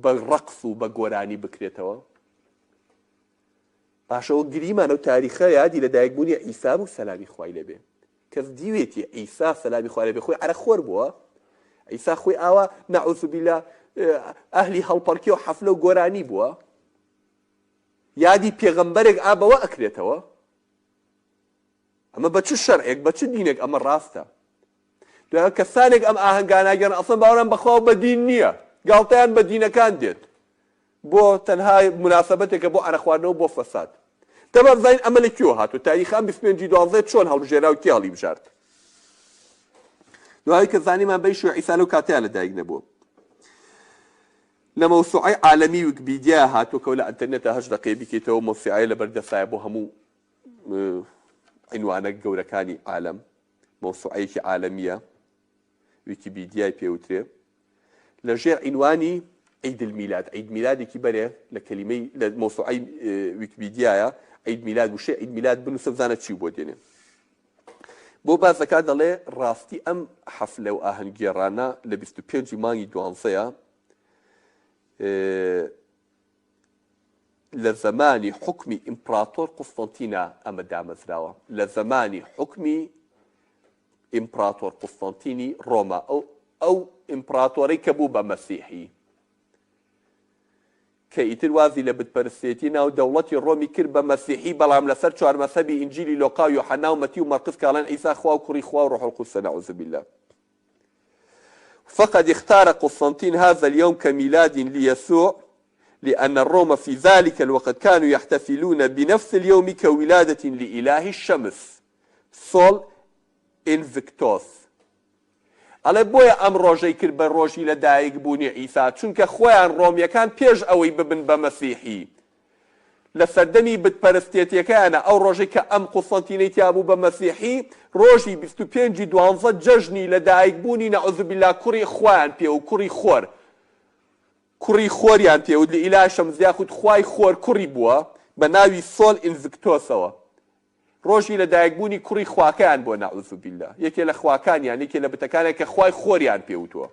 بە ڕەقس و بە گۆرانی بکرێتەوە؟ باشە وەک گریمان ئەو تاریخە یادی لەدایک بوونی عیسا بوو سەلامی خوای لێبێ کەس دیوێتی عیسا سەلامی خوای لێبێ خۆی عەرەق خۆر بووە؟ عیسا خۆی ئاوا نعوذ باللە ئەهلی هەڵپەڕکێ و حەفلە و گۆرانی بووە؟ یادی پێغەمبەرێک ئا بەوە ئەکرێتەوە؟ ئەمە بە چ شەرعێک بە چ دینێک ئەمە ڕاستە؟ دوای کەسانێک ئەم ئاهەنگانە گەڕن ئەسڵەن باوەڕیان بەخوا و بە دین نییە گاڵتەیان بە دینەکان دێت بۆ تەنها موناسەبەتێکە بۆ عەرەق خواردنەوە بۆ فەساد. دەبا بزانین ئەمە لە کوێوە هاتووە تاریخ ئەم 25 ی دوانزەیە چۆن هەڵبژێرا و کێ هەڵیبژارد. دوای کە زانیمان بەیشوع عیسا لەو کاتەیا لە دایک نەبووە. لە مەوسوعەی عالەمی ویکبیدیا هاتووە کە لە ئەنتەرنێتا هەشت دەقەیە بیکەیتەوە مەوسعەیە لەبەر دەسایە بۆ هەموو عینوانە گەورەکانی عالەم مەوسوعەیەکی عالەمیە ویکیبیدیای پێ وترێ لە ژێر عینوانی عید المیلاد عید میلادێکی بەرێ لە کەلیمەی لە مەوسوعەی ویکیبیدیایە عید میلاد وشەی عید میلاد بنووسە بزانە چی بۆ دێنێ بۆ باس دەکات دەڵێ ڕاستی ئەم حەفلە و ئاهەنگگێڕانە لە 25 مانگی دوانزەیە لە زەمانی حوکمی ئیمپڕاتۆر قوستەنتینا ئەمە دامەزراوە لە زەمانی حوکمی ئیمپڕاتۆر قوستەنتینی ڕۆما ئەو ئەو ئیمپڕاتۆرەی کە بوو بە مەسیحی کە ئیتر وازی لە بتپەرستێتی ناو دەوڵەتی ڕۆمی کرد بە مەسیحی بەڵام لەسەر چوار مەزهەبی ئینجیلی لۆقا و یۆحەنا و مەتی و مەرقس کاڵێن عیسا خوا و کوڕی خوا و ڕۆح القدسە نعوذ بالله فقد اختار قسطنطين هذا اليوم كميلاد ليسوع لأن الروم في ذلك الوقت كانوا يحتفلون بنفس اليوم كولادة لإله الشمس سۆل ئینڤکتۆس ئەڵێ بۆیە ئەم ڕۆژەی کرد بە ڕۆژی لە دایک بوونی عیسا چونکە خۆیان ڕۆمیەکان پێش ئەوەی ببن بە مەسیحی لە سەردەمی بت پەرستێتیەکەیانا ئەو ڕۆژەی کە ئەم قوستەنتینەی تیا بوو بە مەسیحی ڕۆژی 25 ی دوانزە جەژنی لە دایک بوونی نعوذ باللە کوڕی خوایان پێ و کوڕی خۆر کوڕی خۆریان پێ وت لئیلە شەمس یاخود خوای خۆر کوڕی بووە بە ناوی سۆل ئینڤکتۆسەوە ڕۆژی لە دایک بوونی کوڕی خواکەیان بووە نعوذ باللە یەکێ لە خواکانیان یەکێ لە بتەکانیان کە خوای خۆریان پێ وتووە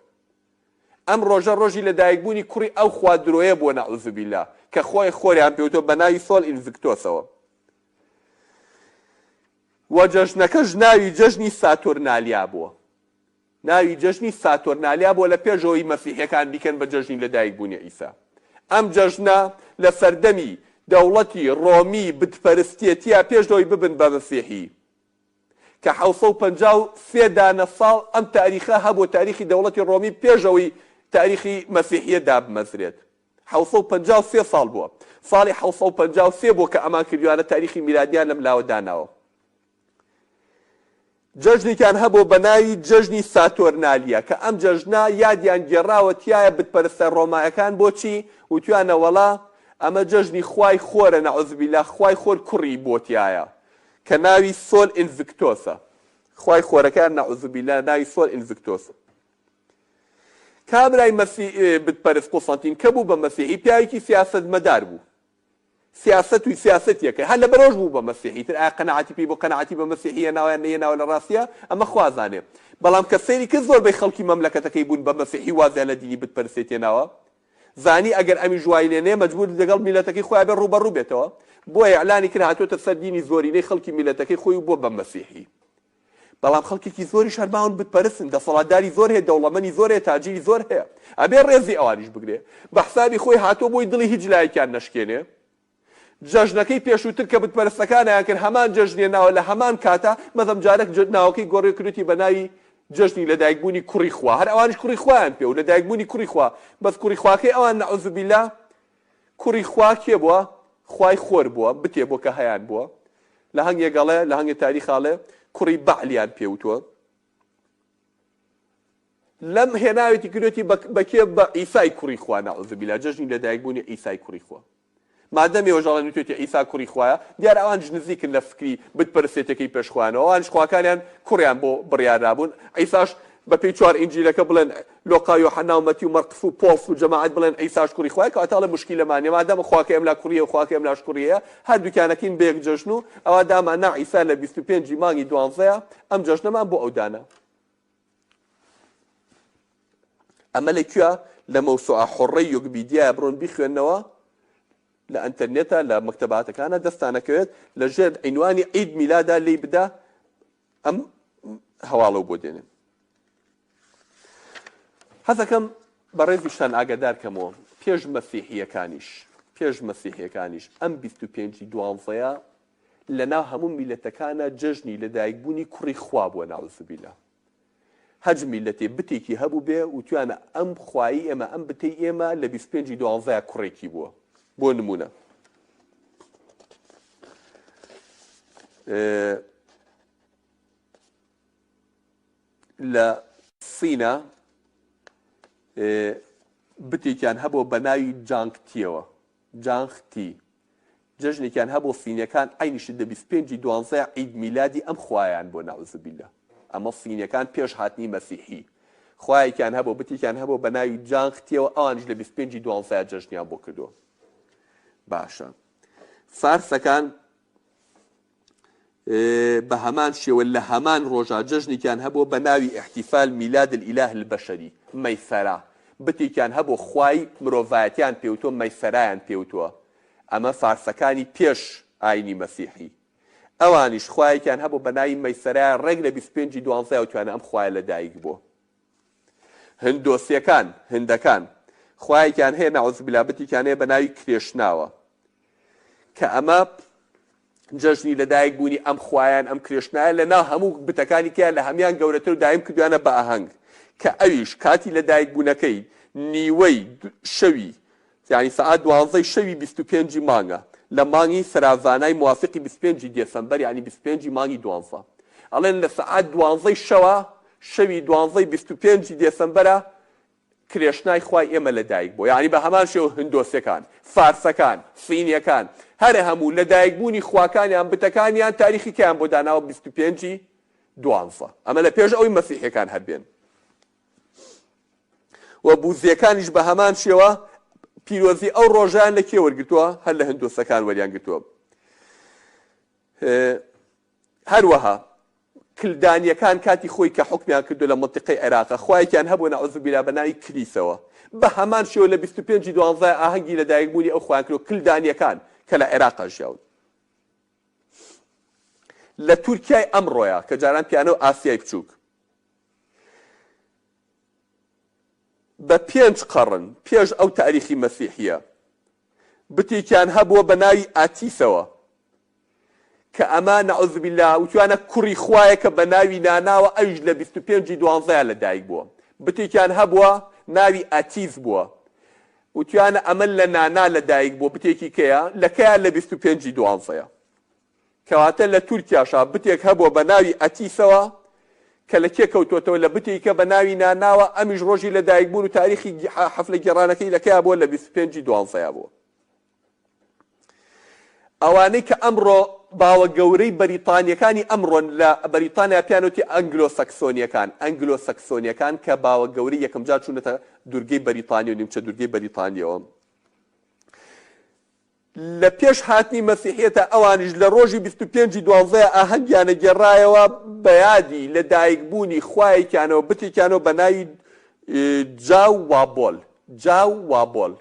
ئەم ڕۆژە ڕۆژی لە دایک بوونی کوڕی ئەو خوا درۆیە بووە نعوذ باللە کە خوای خۆریان پێ وتووە بە ناوی سۆل ئینڤکتۆسەوە وە جەژنەکەش ناوی جەژنی ساتۆرنالیا بووە. ناوی جەژنی ساتۆرنالیا بووە لە پێش ئەوەی مەسیحیەکان بیکەن بە جەژنی لەدایک بوونی عیسا. ئەم جەژنە لە سەردەمی دەوڵەتی ڕۆمی بتپەرستێتیە پێش لەوەی ببن بە مەسیحی کە 753 دانە ساڵ ئەم تاریخە هەبووە تاریخی دەوڵەتی ڕۆمی پێش ئەوەی تاریخی مەسیحیەت دابمەزرێت 753 ساڵ بووە ساڵی 753 بووە کە ئەمان کردویانە تاریخی میلادیان لەم لاوە داناوە. جەژنێکیان هەبووە بە ناوی جەژنی ساتۆرنالیا کە ئەم جەژنە یادیان گێڕاوە تیایا بتپەرستە ڕۆمایەکان بۆچی وتویانە وەڵا ئەمە جەژنی خوای خۆرە نعوذباللە خوای خۆر کوڕی بووە تیایا کە ناوی سۆل ئینڤکتۆسە خوای خۆرەکەیان نعوذباللە ناوی سۆل ئینڤکتۆسە کابرای مەسی بتپەرست قوسەنتین کە بوو بە مەسیحی پیاوێکی سیاسەتمەدار بوو سیاسەت و سیاسەتیەکە هەر لەبەرئەوەش بوو بە مەسیحی تر ئایا قەناعەتی پێی بۆ قەناعەتی بە مەسیحی هێناوە یان نەیهێناوە لە ڕاستیا ئەمە خوا زانێ بەڵام کە سەیری کرد زۆربەی خەڵکی مەملەکەتەکەی بوون بە مەسیحی وازیان لە دینی بت پەرستێت هێناوە زانی ئەگەر ئەمیش وای لێ نێ مەجبور لەگەڵ میلەتەکەی خۆیا بێ ڕووبەڕوو بێتەوە بۆیە ئیعلانی کرد هاتۆتە سەر دینی زۆرینەی خەڵکی میلەتەکەی خۆی و بووە بە مەسیحی بەڵام خەڵکێکی زۆریش هەر ماون بت پەرستن، دەسەڵاتداری زۆر هەیە، دەوڵەمەنی زۆر هەیە، تاجیری زۆر هەیە، ئەبێ ڕێزی ئەوانیش بگرێ. بە حسابی خۆی هاتووە بۆی دڵی هیچ لایەکیان نەشکێنێ. جەژنەکەی پێشووتر کە بت پەرستەکان ئەیانکرد هەمان جەژنی ناوە لە هەمان کاتا، بەس ئەم جارە ناوەکەی گۆڕیوە کردوویەتی بە ناوی جەژنی لەدایکبوونی کوڕی خوا، هەر ئەوانیش کوڕی خوایان پێ و لەدایکبوونی کوڕی خوا، بەس کوڕی خواکەی ئەوان نعوذ باللە کوڕی خوا کێ بووە؟ خوای خۆر بووە، بتێ بووە کە هەیان بووە. لە هەنگێک ئەڵێ، لە هەنگێ تاریخ ئەڵێ، کوڕی بەعلیان پێ وتووە. لەم هێناوێتی کردوێتی بە کێ؟ بە عیسای کوڕی خوا نعوذ باللە، جەژنی لەدایکبوونی عیسای کوڕی خوا. مادەم ئێوەش ئەڵێن وتوێتی عیسا کوڕی خوایە، دیارە ئەوانیش نزیکن لە فکری بت پەرستێتیەکەی پێش خۆیانەوە، ئەوانیش خواکانیان کوڕیان بۆ بڕیارنابوون، عیساش بە پێی چوار ئینجیلەکە بڵێن لۆقا یۆحەنا و مەتی و مەرقس و پۆڵس و جەماعەت بڵێن عیساش کوڕی خوایە کەواتە ئەڵێ موشکیلەمان نیە مادەم خواکەی ئەملا کوڕی هەیە و خواکەی ئەملاش کوڕی هەیە هەردووکیان ئەکەین بە یەک جەژن و ئەوا دامان نا عیسا لە 25 ی مانگی دوانزەیە ئەم جەژنەمان بۆ ئەو دانا. ئەمە لە کوێ؟ لە مەوسوعە حوڕەی یۆکبیدیایە بڕۆن بیخوێننەوە لە ئەنتەرنێتا لە مەکتەباتەکانا دەستتان ئەکەوێت لە ژێر عینوانی عید میلادا لێی بدە ئەم هەواڵەو بۆ دێنێ. حەزەکەم بەڕێزیشتان ئاگادار کەمەوە پێش مەسیحییەکانیش پێش مەسیحییەکانیش ئەم 25 ی دوانزەیە لەناو هەموو میللەتەکانا جەژنی لەدایکبوونی کوڕی خوا بووە ناعوزبیللە هەچ میللەتێ بتێکی هەبووبێ وتویانە ئەم خوای ئێمە ئەم بتەی ئێمە لە 25 ی دوانزەیا کوڕێکی بووە بۆ نمونە لە سینا بتێکیان هەبووە بە ناوی جانگ تیەوە جانگ تی جەژنێکیان هەبوو سینیەکان عەینی شت دە 25 ی دوانزەیە عید میلادی ئەم خوایان بۆ نعوذباللە ئەمە سینیەکان پێش هاتنی مەسیحی خوایەکیان هەبوو بتێکیان هەبوو بە ناوی جانگ تیەوە ئەوانیش لە 25 ی دوانزەیە جەژنیان بۆ کردووە باشە فارسەکان بە هەمان شێوە لە هەمان ڕۆژا جەژنێکیان هەبووە بە ناوی احتفال میلاد الالە البشری، مەیسەرا، بتێکیان هەبووە خوای مرۆڤایەتیان پێوتووە مەیسەرایان پێوتووە، ئەمە فارسەکانی پێش ئاینی مەسیحی ئەوانیش خوایەکیان هەبووە بە ناوی مەیسەرایە ڕێک لە 25 ی دوانزەیا وتویانە ئەم خوایە لە دایک بووە. هندۆسیەکان، هندەکان، خوایەکیان هەیە نعوذباللە بتێکیان هەیە بە ناوی کرێشناوە کە ئەمە جەژنی لەدایک بوونی ئەم خوایان ئەم کرێشنایە لە ناو هەموو بتەکانی کەیان لە هەمان گەورەتر و دایم کردویانە بە ئاهەنگ کە ئەویش کاتی لەدایک بوونەکەی نیوەی شەوی یانی سەعات دوانزەی شەوی 25 ی مانگە لە مانگی سراڤانای موافقی 25 ی دێسەمبەر یانی 25 ی مانگی دوانزە ئەڵێن لە سەعات دوانزەی شەوە شەوی دوانزەی 25 ی دێسەمبەرە کرێشنای خوای ئێمە لە دایک بووە یانی بە هەمان شێوە هندۆسەکان فارسەکان سینیەکان هەرە هەموو لە دایک بوونی خواکانیان بتەکانیان تاریخی کەیان بۆ داناوە 25 ی دوانزە ئەمە لە پێش ئەوەی مەسیحیەکان هەر بێن و بوزیەکانیش بە هەمان شێوە پیرۆزی ئەو ڕۆژیان لە کێ وەرگتووە هەر لە هندۆسەکان وەریان گرتووە هەروەها کلدانیەکان کاتی خۆی کە حوکمیان کردو لە مەنتیقەی عێراقا خوایەکیان هەبوو نعوذ باللە بە ناوی کریسەوە بە هەمان شێوە لە 25 ی دوانزە ئاهەنگی لە دایک بوونی ئەو خوایان کردو کلدانیەکان کە لە عێراقا ژیاون لە تورکیای ئەمڕۆیە کە جاران پیانە و ئاسیای بچووک بە پێنج قەڕن پێش ئەو تاریخی مەسیحیە بتێکیان هەبووە بە ناوی ئاتیسەوە کە ئەمە نعوذ باللە وتویانە کوڕی خوایەکە بە ناوی ناناوە ئەویش لە 25 ی دوانزەیا لە دایک بووە بتێکیان هەبووە ناوی ئەتیس بووە وتویانە ئەمە لە نانا لە دایک بووە بتێکی کەیە لە کەیا لە 25 ی دوانزەیە کەواتە لە تورکیاشا بتێک هەبووە بە ناوی ئەتیسەوە کە لە کێ کەوتۆتەوە لە بتێکە بە ناوی ناناوە ئەمیش ڕۆژی لە دایک بوون و تاریخی حەفلە گێڕانەکەی لە کەیا بووە لە 25 ی دوانزەیا بووە. ئەوانەی کە ئەمڕۆ باوە گەورەی بەریتانیەکانی ئەمڕۆن لە بەریتانیا پێیان وتی ئەنگلۆ سەکسۆنیەکان، ئەنگلۆ سەکسۆنیەکان کە باوە گەورەی یەکەمجار چوونەتە دورگەی بەریتانی و نیمچە دورگەی بەریتانیەوە لە پێش هاتنی مەسیحیەتە ئەوانیش لە ڕۆژی 25 ی دوانزەیە ئاهەنگیانە گێڕایەوە بە یادی لە دایک بوونی خوایەکیانەوە بتێکیانەوە بە ناوی جاو وابۆل، جاو وابۆل.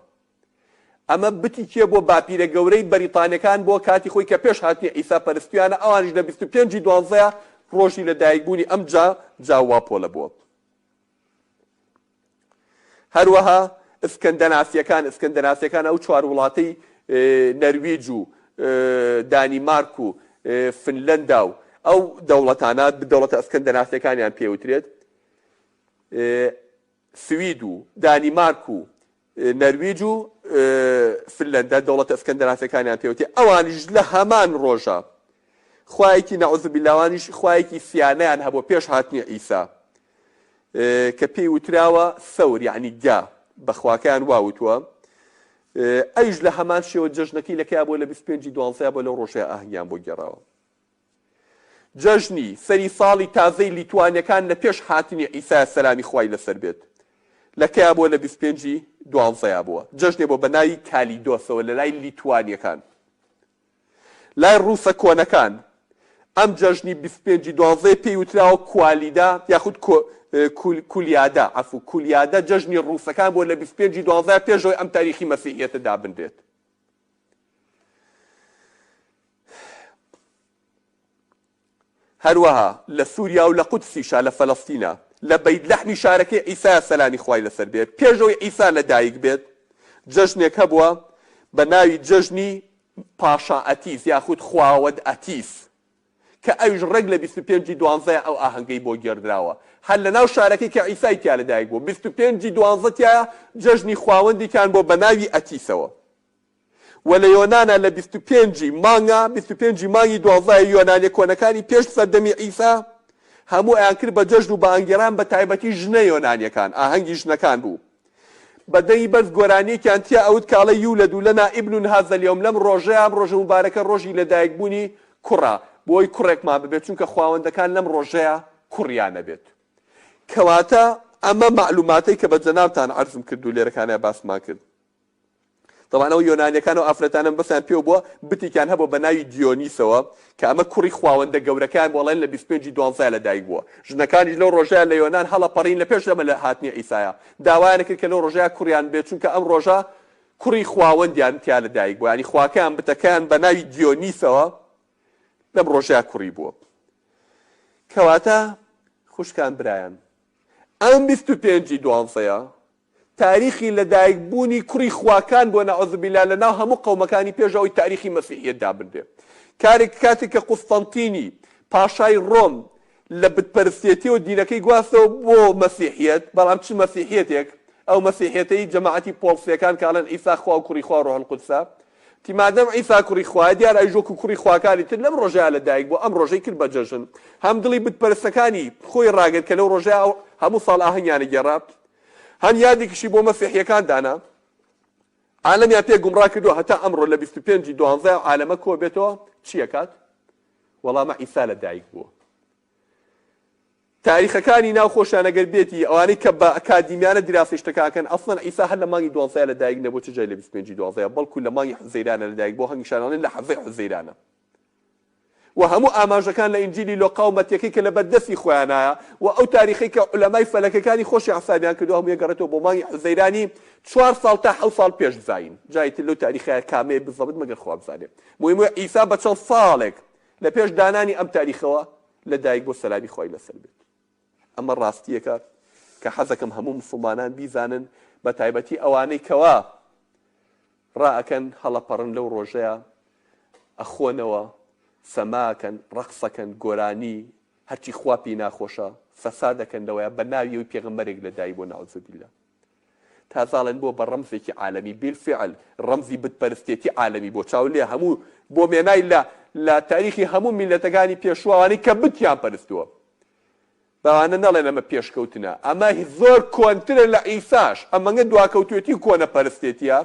ئەمە بتی کێ بووە باپیرە گەورەی بەریتانیەکان بووە کاتی خۆی کە پێش هاتنی عیسا پەرستویانە ئەوانیش لە 25 ی دوانزەیا ڕۆژی لە دایک بوونی ئەم جا جاواپۆلە بووە هەروەها ئسکەندەنافیەکان ئسکەندەنافیەکان ئەو چوار وڵاتەی نەرویج و دانیمارک و فنلەندا و ئەو دەوڵەتانە دەوڵەتە ئسکەندەنافیەکانیان پێوترێت سوید و دانیمارک و نەرویج و فنلەندا دەوڵەتە ئەسکەندەنافیەکانیان پێوتێ ئەوانیش لە هەمان ڕۆژە خوایەکی نعوذ باللە ئەوانیش خوایەکی سیانەیان هەبوو پێش هاتنی عیسا کە پێی وتراوە سەور یعنی گا بە خواکەیان وا وتووە ئەویش لە هەمان شێوە جەژنەکەی لە کەیا بووە لە 25 دوانزەیا بۆ لەو ڕۆژەیە ئاهەنگیان بۆ گێڕاوە جەژنی سەری ساڵی تازەی لیتوانیەکان لە پێش هاتنی عیسا سەلامی خوای لەسەر بێت لە کەیا بووە لە 25 ی دوانزەیا بووە جەژنێ بووە بە ناوی کالیدۆسەوە لە لای لیتوانیەکان لای ڕووسە کۆنەکان ئەم جەژنی 25 ی دوانزەیە پێی وتراوە کوالیدا یاخود کولیادا عەفو کولیادا جەژنی ڕووسەکان بووە لە 25 ی دوانزەیا پێش ئەوەی ئەم تاریخی مەسیحیەتە دابنرێت. هەروەها لە سووریا و لە قودسیشا لە فەلەستینا. لە بەیت لەحمی شارەکەی عیسا سەلامی خوای لەسەر بێت پێش ئەوەی عیسا لە دایک بێت جەژنێک هەبووە بە ناوی جەژنی پاشا ئەتیس یاخود خواوەند ئەتیس کە ئەویش ڕێک لە 25 ی دوانزەیە ئەو ئاهەنگەی بۆ گێڕدراوە هەر لە ناو شارەکەی کە عیسای تیا لە دایک بووە 25 ی دوانزە تیایە جەژنی خواوەندێکیان بۆ بە ناوی ئەتیسەوە وە لە یۆنانا لە 25 ی مانگا 25 ی مانگی دوانزایە یۆنانیە کۆنەکانی پێش سەردەمی عیسا هەموو ئەیان کرد بە جەژن و بانگێران بە تایبەتی ژنە یۆنانیەکان ئاهەنگی ژنەکان بوو بە دەنگی بەرز گۆرانیەکیان تیا ئەوت کە ئەڵێ یولد لنا ابن هذا اليوم لەم ڕۆژەیا ئەم ڕۆژە موبارەکە ڕۆژی لەدایک بوونی کوڕە بۆی کوڕێکمان ببێت چونکە خواوەندەکان لەم ڕۆژەیا کوڕیان ئەبێت کەواتە ئەمە مەعلوماتەی کە بە جەنابتان عەرزم کرد و لێرەکانیا باسمان کرد. تەبعەن ئەو یۆنانیەکان و ئافرەتانە بەسیان پێوە بووە بتێکیان هەبووە بە ناوی دیۆنیسەوە کە ئەمە کوڕی خواوەندە گەورەکەیان بووە ئەڵێن لە 25 ی دوانزەیا لە دایک بووە ژنەکانیش لەو ڕۆژەیا لە یۆنان هەڵەپەڕین لە پێش لەمە لە هاتنی عیسایا داوایان کرد کە لەو ڕۆژەیا کوڕیان بێت چونکە ئەم ڕۆژە کوڕی خواوەندیان تیا لە دایک بووە یانی خواکەیان بتەکەیان بە ناوی دیۆنیسەوە لەم ڕۆژەیا کوڕی بووە کەواتە خوشکان برایان ئەم 25 ی دوانزەیە تاریخی لەدایک بوونی کوڕی خواکان بووە نعوذ باللە لەناو هەموو قەومەکانی پێش ئەوەی تاریخی مەسیحیەت دابنرێ کارێک کاتێک کە قوستەنتینی پاشای ڕۆم لە بت پەرستێتیەوە دینەکەی گواستەوە بۆ مەسیحیەت بەڵام چ مەسیحیەتێک ئەو مەسیحیەتەی جەماعەتی پۆڵسیەکان کە ئەڵێن عیسا خوا و کوڕی خوا و ڕۆح القدسە تی مادەم عیسا کوڕی خوایە دیارە ئەویش وەکو کوڕی خواکانی تر لەم ڕۆژەیا لە دایک بووە ئەم ڕۆژەی کرد بە جەژن هەم دڵی بت پەرستەکانی خۆی ڕاگرت کە لەو ڕۆژەیا هەموو ساڵ ئاهەنگیان ئەگێڕا هەم یادێکیشی بۆ مەسیحیەکان دانا عالەمیان پێ گومڕا کردووە هەتا ئەمڕۆ لە 25 ی دوانزە عالەمە کۆ بێتەوە چی ئەکات وەڵامە عیسا لە دایک بووە تاریخەکانی ناو خۆشیان ئەگەر بێتی ئەوانەی کە بە ئەکادیمیانە دیراسەی شتەکان ئەکەن ئەسڵەن عیسا هەر لە مانگی دوانزەیا لە دایک نەبوو چ جای لە 25 ی دوانزەیا بەڵکو لە مانگی حوزەیرانە لە دایک بووە هەنگیشان ئەڵێن لە حەڤەی حوزەیرانە و هەموو ئاماژەکان لە ئینجیلی لۆقا و مەتیەکەی کە لەبەر دەستی خۆیانایە و ئەو تاریخەی کە عولەمای فەلەکەکانی خۆشیان حسابیان کردووە هەمووی ئەگەڕێتەوە بۆ مانگی حوزەیرانی چوار ساڵ تا حەوت ساڵ پێش زایین جا ئیتر لەو تاریخەیا کامەیە بزەبت مەگەر خوا بزانێ موهیم عیسا بە چەند ساڵێک لە پێش دانانی ئەم تاریخەوە لە دایک بۆ سەلامی خوای لەسەر بێت ئەمە ڕاستیەکە کە حەزەکەم هەموو موسڵمانان بیزانن بە تایبەتی ئەوانەی کەوا ڕائەکەن هەڵەپەڕن لەو ڕۆژەیا ئەخۆنەوە سەماکەن ڕەقسەکەن گۆرانی هەرچی خوا پێی ناخۆشە فەسادەکەن لەوەیا بە ناوی ئەوی پێغەمبەرێک لە دایک بووە نعوذ باللە تازە ئەڵێن بووە بە ڕەمزێکی عالەمی بیلفعل ڕەمزی بت پەرستێتی عالەمی بۆ چاو لێ هەموو بۆ مێنای لە لە تاریخی هەموو میلەتەکانی پێشوو ئەوانەی کە بتیان پەرستووە بەوانە نەڵێن ئەمە پێشکەوتنە ئەمە زۆر کۆنترە لە عیساش ئەمەنگە دواکەوتوێتی و کۆنە پەرستێتیە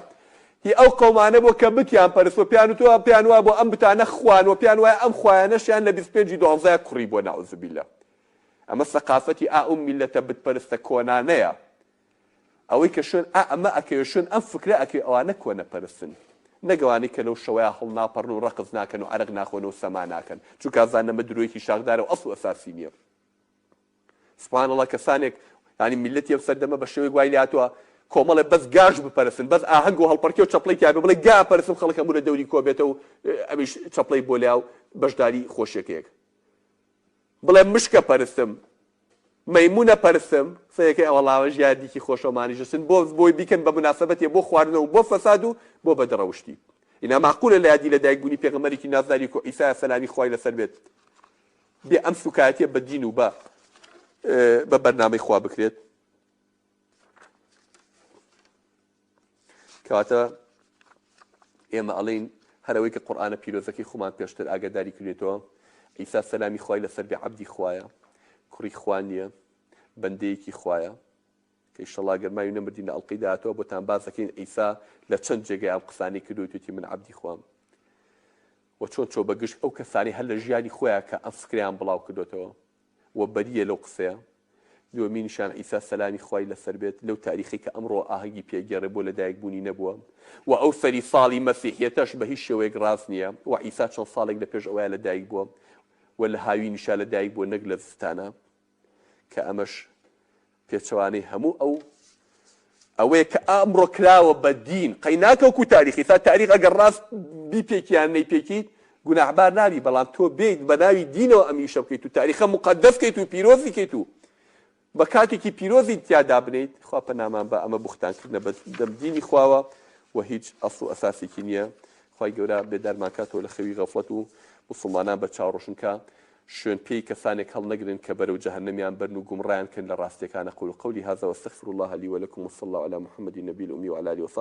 هی ئەو قەومانە بۆ کە بتیان پەرستوە پێیان وتوە پێیان وایە بۆ ئەم بتانە خوان و پێیان وایە ئەم خوایانەشیان لە 25 ی دوانزەیا کوڕی بووە نعوذ باللە ئەمە سەقافەتی ئا ئەو میللەتە بت پەرستە کۆنانەیە ئەوەی کە شوێن ئا ئەمە ئەکەوێ شوێن ئەم فکرە ئەکەوێ ئەوانە کۆنەپەرستن نەک ئەوانەی کە لەو شەوەیا هەڵناپەڕن و ڕەقس ناکەن و عەرەق ناخۆن و سەما ناکەن چونکە ئەزانن ئەمە درۆیەکی شاخدارە و ئەسڵ و ئەساسی نییە سبحان اللە کەسانێک یانی میللەتی ئەم سەردەمە بە شێوەیەک وای لێهاتووە کۆمەڵێ بەس گاش بپەرستن بەس ئاهەنگ و هەڵپەڕکێ و چەپڵەی تیا بێ بڵێ گا پەرستم خەڵک هەموو لە دەوری کۆ بێتەوە و ئەمیش چەپڵەی بۆ لێا و بەشداری خۆشیەکەیەک بڵێ مشکە پەرستم مەیمونە پەرستم سەیەکەی ئەوەڵاوەش یادیکی خۆشەومانیش دەچن بۆ بۆی بیکەن بە مناسبەتێ بۆ خواردنەوە بۆ فەساد و بۆ بەدڕەوشتی ئینا مەعقولە لە یادی لەدایک بوونی پێغەمبەرێکی نازداری کو عیسایە سەلامی خوای لەسەر بێت بێ ئەم سوکایەتیە بە دین و بە بە بەرنامەی خوا بکرێت کەواتە ئێمە ئەڵێین هەر ئەوەی کە قورئانە پیرۆزەکەی خۆمان پێشتر ئاگاداری کردێتەوە عیسا سەلامی خوای لەسەر بێ عەبدی خوایە کوڕی خوا نییە بەندەیەکی خوایە کە ئیشەڵا گەر ماوی نەمردین لە ئەڵقەی داهاتووە بۆتان باس دەکەین عیسا لە چەند جێگەی ئەم قسانەی کردووە وتویەتی من عەبدی خوام و چۆن چۆ بە گشت ئەو کەسانەی هەر لە ژیانی خۆیان کە ئەم فکرەیان بڵاو کردۆتەوە و بەرییە لەو قسەیە. دووەمینیشیان عیسا سەلامی خوای لەسەر بێت لەو تاریخەی کە ئەمڕۆ ئاهەنگی پێ گێڕێ بۆ لەدایک بوونی نەبووە و ئەو سەری ساڵی مەسیحیەتەش بە هیچ شێوەیەک ڕاست نییە و عیسا چەند ساڵێک لە پێش ئەوەیا لەدایک بووە و لە هاوینیشا لەدایک بووە نەک لە زستانا کە ئەمەش پێچەوانەی هەموو ئەو ئەوەیە کە ئەمڕۆ کراوە بە دین قەی ناکەوکو تاریخی سا تاریخ ئەگەر ڕاست بیپێکی یان نەیپێکیت گوناحبار نابی بەڵام تۆ بێیت بە ناوی دینەوە ئەم ئیشە بکەیت و تاریخە موقەدەس کەیت و پیرۆزی کەیت و. بە کاتێکی پیرۆزی تیا دابنێیت، خوا پەنامان با ئەمە بوختان کردنە بە دەم دینی خواوە و هیچ ئەسڵ و ئەساسێکی نییە. خوای گەورە بێدارمان کاتەوە لە خەوی غەفڵەت و موسڵمانان بە چاوڕۆشن کا، شوێن پێی کەسانێک هەڵنەگرن کە بەرەو جەهەنەمیان بەرن و گومڕایان کەن لە ڕاستیەکان اقول قولی هذا واستغفر الله لي ولكم وصلى الله على محمد النبي الأمي وعلى آله وصحبه.